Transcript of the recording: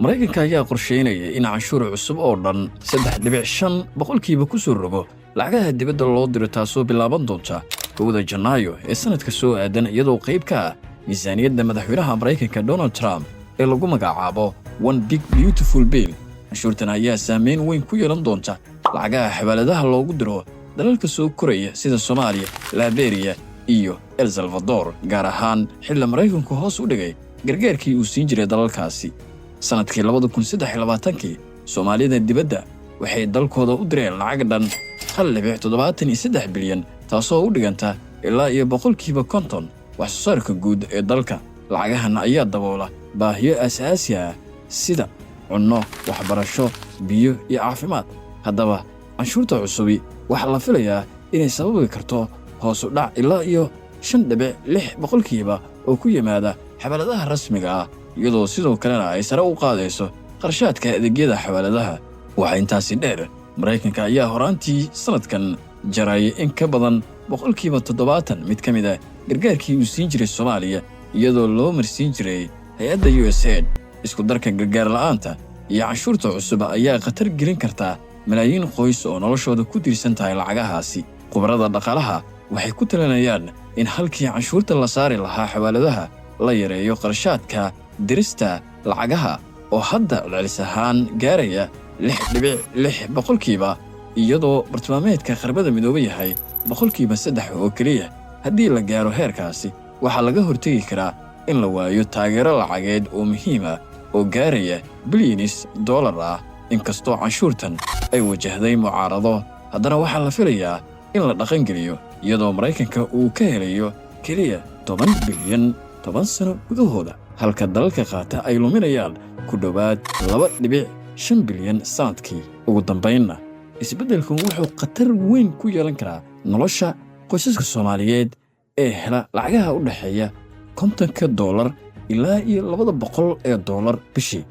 Maraykanka ayaa qorsheynaya in canshuur cusub oo dhan 3.5% ku soo rogo lacagaha dibadda loo diro, taasoo bilaaban doonta 1-da Janaayo ee sannadka soo aadan, iyadoo qayb ka ah miisaaniyadda madaxweynaha Maraykanka Donald Trump ee lagu magacaabo One Big Beautiful Bill. Canshuurtan ayaa saameyn weyn ku yeelan doonta lacagaha xawaaladaha loogu diro dalalka soo koraya sida Soomaaliya, Liberia iyo El Salvador, gaar ahaan xilli Maraykanku hoos u dhigay gargaarkii uu siin jiray dalalkaasi. Sannadkii 2023-kii, Soomaalida dibadda waxay dalkooda u direen lacag dhan 1.73 bilyan, taasoo u dhiganta ilaa iyo 50% wax soo saarka guud ee dalka. Lacagahan ayaa daboola baahiyo aasaasi ah sida cunno, waxbarasho, biyo iyo caafimaad. Haddaba, canshuurta cusubi waxaa la filayaa inay sababi karto hoos u dhac ilaa iyo 5.6% oo ku yimaada xawaaladaha rasmiga ah, iyadoo sidoo kalena ay sare u qaadayso qarashaadka adeegyada xawaaladaha. Waxaa intaasi dheer, Maraykanka ayaa horaantii sannadkan jaray in ka badan 70% mid ka mid ah gargaarkii uu siin jiray Soomaaliya, iyadoo loo marsiin jiray hay-adda USAID. Isku darka gargaar la'aanta iyo canshuurta cusub ayaa khatar gelin kartaa malaayiin qoys oo noloshooda ku tiirsan tahay lacagahaasi. Khubarada dhaqaalaha waxay ku talinayaan in halkii canshuurta la saari lahaa xawaaladaha, la yareeyo qarashaadka dirista lacagaha oo hadda celcelis ahaan gaaraya 6.6%, iyadoo bartilmaameedka Qaramada Midoobe yahay 3% oo keliya. Haddii la gaaro heerkaasi, waxaa laga hortegi karaa in la waayo taageero lacageed oo muhiim ah oo gaaraya bilyanis dollar ah. Inkastoo canshuurtan ay wajahday mucaarado, haddana waxaa la filayaa in la dhaqangeliyo, iyadoo Maraykanka uu ka helayo keliya 10 bilyan 10 sano gudahooda, halka dalalka qaata ay luminayaan ku dhowaad 2.5 bilyan sannadkii. Ugu dambaynna, isbeddelkan wuxuu khatar weyn ku yeelan karaa nolosha qoysaska Soomaaliyeed ee hela lacagaha u dhexeeya $50 ilaa iyo $200 bishii.